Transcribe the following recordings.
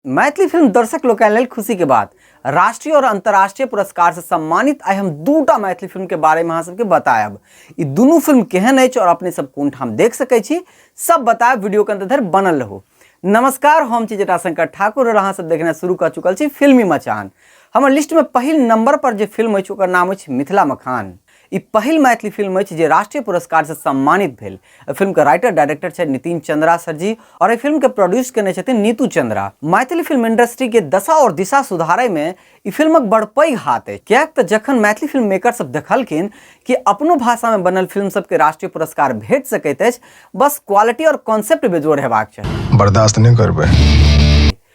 Maithili film दर्शक लोकनि लेल खुशी के बात। राष्ट्रीय और अंतर्राष्ट्रीय पुरस्कार से सम्मानित आइ हम दूटा मैथिली फिल्म के बारे में अहाँ सबके बतायब। ई दुनू फिल्म केहन अछि और अपने सब कोन ठाम देख सकै छी, सब बतायब। वीडियो के अंत धरि बनल रहू। नमस्कार, हम छी जटाशंकर ठाकुर और अहाँ सब देखना शुरू कर चुकल छी फिल्मी मचान। हमर लिस्ट में पहिल नंबर पर जे फिल्म अछि ओकर नाम अछि मिथिला मखान। ई पहिल मैथिली फिल्म अछि जे राष्ट्रीय पुरस्कार से सम्मानित भेल। एहि फिल्म के राइटर डायरेक्टर छथि नितिन चंद्रा सर जी और एहि फिल्म के प्रोड्यूस केने छथिन नीतू चंद्रा। मैथिली फिल्म इंडस्ट्री के दशा और दिशा सुधारय में ई फिल्मक बड़ पैघ हाथ अछि, किएक तऽ जखन मैथिली फिल्म मेकर सब देखलखिन कि अपनो भाषा में बनल फिल्म सबके राष्ट्रीय पुरस्कार भेट सकैत अछि, बस क्वालिटी और कॉन्सेप्ट बेजोड़ हेबाक चाही। बर्दाश्त नहीं करबै।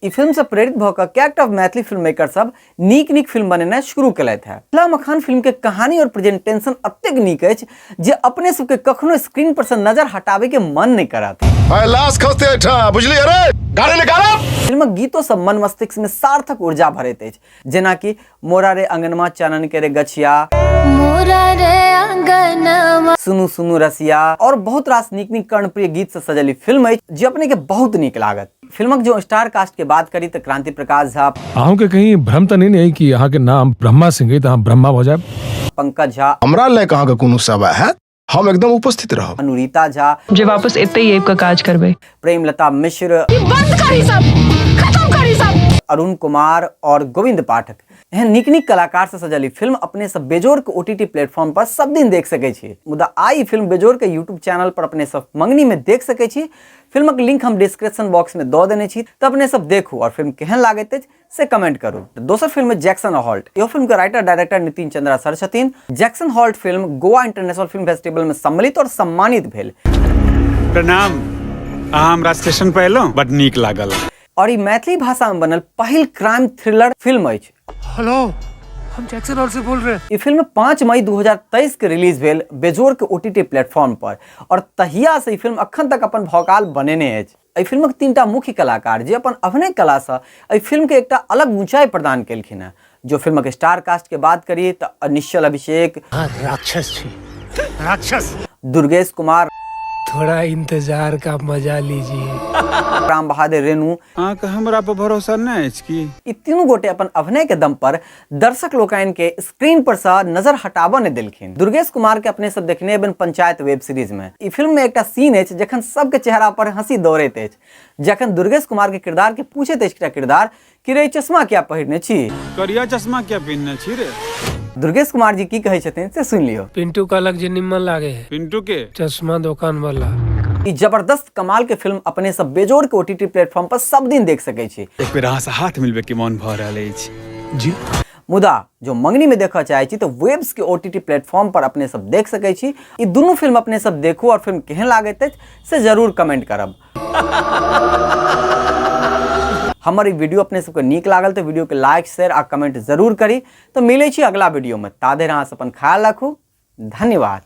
ई फिल्म से प्रेरित भऽ कऽ कएकटा मैथिली फिल्म मेकर सब नीक नीक फिल्म बनेनाइ शुरू केलथि है। मिथिला मखान फिल्म के कहानी और प्रेजेंटेशन अतेक नीक अछि जे अपने सबके कखनो स्क्रीन पर से नजर हटाबे के मन नहीं करत। लाश खसते एठा, बुझलियै रे? गाड़ी निकालब। फिल्मक गीतो सब मन मस्तिष्क में सार्थक ऊर्जा भरैत अछि, जेना कि मोरा रे अंगनमा चानन के रे गछिया, मोरा रे अंगनमा, सुनू सुनू रसिया और बहुत रास नीक नीक कर्णप्रिय गीत से सजल ई फिल्म अछि जे अपने के बहुत नीक लागत। फिल्मक जो स्टार कास्ट के बात करी तो क्रांति प्रकाश झा, अहूँ के कहीं भ्रम तो नहीं नहीं कि अहाँ के नाम ब्रह्मा सिंह है तो अहाँ ब्रह्मा हो जाए। पंकज झा, हमरा लए अहाँके कोनो सेवा है हम एकदम उपस्थित रहब। अनुरीता झा, जे वापस एते ही आबि कऽ काज करबै। प्रेमलता मिश्र, बंद करी सब, खत्म करी सब, अरुण कुमार और गोविंद पाठक एहन नीक नीक कलाकार से सजल ई फिल्म अपने सब बेजोड़ के ओटीटी प्लेटफॉर्म पर सब दिन देख सकै छी। मुदा आई फिल्म बेजोड़ के यूट्यूब चैनल पर अपने सब मंगनी में देख सकै छी। फिल्मक लिंक हम डिस्क्रिप्शन बॉक्स में दऽ देने छी, तऽ अपने सब देखू और फिल्म केहन लागैत अछि से कमेंट करू। दोसर फिल्म जैक्सन हॉल्ट, इहो फिल्म के writer director Nitin Chandra sir छथिन। Jackson Halt film Goa international film festival में सम्मिलित और सम्मानित भेल। प्रणाम, अहाँ हमरा स्टेशन पर एलहुँ, बड नीक लागल। और ई मैथिली भाषा में बनल पहिल क्राइम थ्रिलर फिल्म अछि। हेलो, हम जैक्सन हॉल से बोल रहे हैं। ई फिल्म 5 मई 2023 के रिलीज भेल बेजोड़ के ओटीटी प्लेटफॉर्म पर और तहिया से ई फिल्म अखन तक अपन भौकाल बनेने अछि। एहि फिल्मक तीनटा मुख्य कलाकार जे अपन अभिनय कला से एहि फिल्म के एकटा अलग ऊंचाई प्रदान केलखिन हैं। जो फिल्मक स्टार कास्ट के बात करी तऽ निश्चल अभिषेक, राक्षस छी, राक्षस, दुर्गेश कुमार, थोड़ा इंतजार का मजा लीजिए, राम बहादुर रेणु, अहाँके हमरा पर भरोसा नहि अछि की? ई तीनू गोटे अपन अभिनय के दम पर दर्शक लोकनि के स्क्रीन पर से नजर हटाबऽ नहि देलखिन। दुर्गेश कुमार के अपने सब देखने हेबनि पंचायत वेब सीरीज में। ई फिल्म में एकटा सीन अछि जखन सबके चेहरा पर हंसी दौड़ैत अछि, जखन दुर्गेश कुमार के किरदार के पूछैत अछि एकटा किरदार कि रे चश्मा क्या पहिरने छी, करिया चश्मा क्या पहिरने छी रे। दुर्गेश कुमार जी की कहै छथिन से सुनि लियौ। पिंटू कहलक जे निम्मन लागे है। पिंटू के चश्मा दुकान वाला। ई जबरदस्त कमाल के फिल्म अपने सब बेजोड़ के ओटीटी प्लेटफॉर्म पर सब दिन देख सकै छी। एक बेर अहाँ से हाथ मिलबे के मन भऽ रहल अछि जी। मुदा जो मंगनी में देखऽ चाहे छी तो वेब्स के ओटीटी प्लेटफॉर्म पर अपने सब देख सकै छी। ई दुनू फिल्म अपने सब देखू और फिल्म केहन लागैत अछि से जरूर कमेंट करब। हमर ई वीडियो अपने सबके नीक लागल तऽ वीडियो के लाइक शेयर आ कमेंट जरूर करी। तऽ मिलै छी अगला वीडियो में, ता धरि अहाँ सब अपन ख्याल राखू। धन्यवाद।